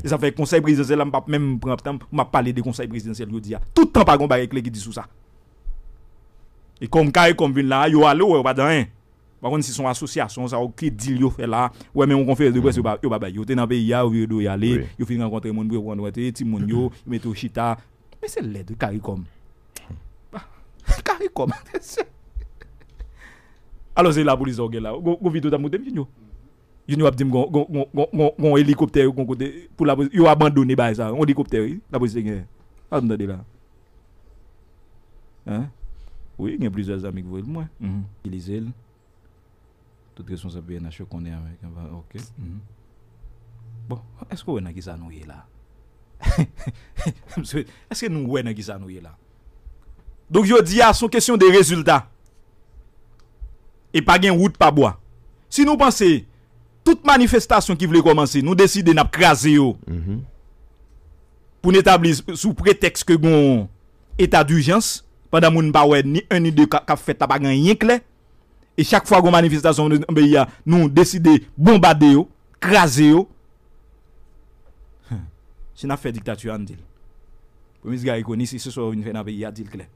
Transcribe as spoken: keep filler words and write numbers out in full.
E sa fè konsèy prezidansyèl la, m p ap menm pran tan pou m ap pale de konsèy prezidansyèl jodi a. Tout tan pa gen yon bagay klè ki di sou sa. E kòm CARICOM vin la, yo ale, ou wè, yo pa di anyen. Pa konn si se yon asosyasyon, sa, ou ki dil yo fè la, ou wè, men yon konferans de près, yo pa, yo pa bay. Yo te nan peyi a, yo vire do, y ale, yo fin rankontre moun pou yo pran dwèt, timoun yo, yo mete yo chita. Men se lèd, CARICOM. CARICOM. Alò, se lapolis sa w gen la. Gon, gon videyo t ap monte m, Junio. Junio ap di m gon, gon, gon, gon, gon, gon elikoptè yo gon kote pou lapolis. Yo abandone bagay sa. Yon elikoptè, wi. Lapolis te gen. Sa m tande la. Hein? Wi, gen plizyè zanmi ki voye l mwen. Mhm. Itilize l. Tout responsab P N H yo konnen avèk. Ok. Mhm. Bon, èske w wè nan ki sa nou ye la? Èske nou wè nan ki sa nou ye la? Donk, jodi a, se yon kesyon de rezilta. E pa gen wout pa bwa. Si nou panse tout manifestasyon ki vle kòmanse, nou deside n ap kraze yo pou n etabli sou pretèks ke gon eta dijans, pandan moun pa wè ni en ni de k ap fèt la, pa gen anyen klè. E chak fwa gon manifestasyon nan peyi a, nou deside bonbade yo, kraze yo. Si n ap fè diktati a, ann di l. Premye minis Garry Conille, si se sa w vin fè nan peyi a, di l klè.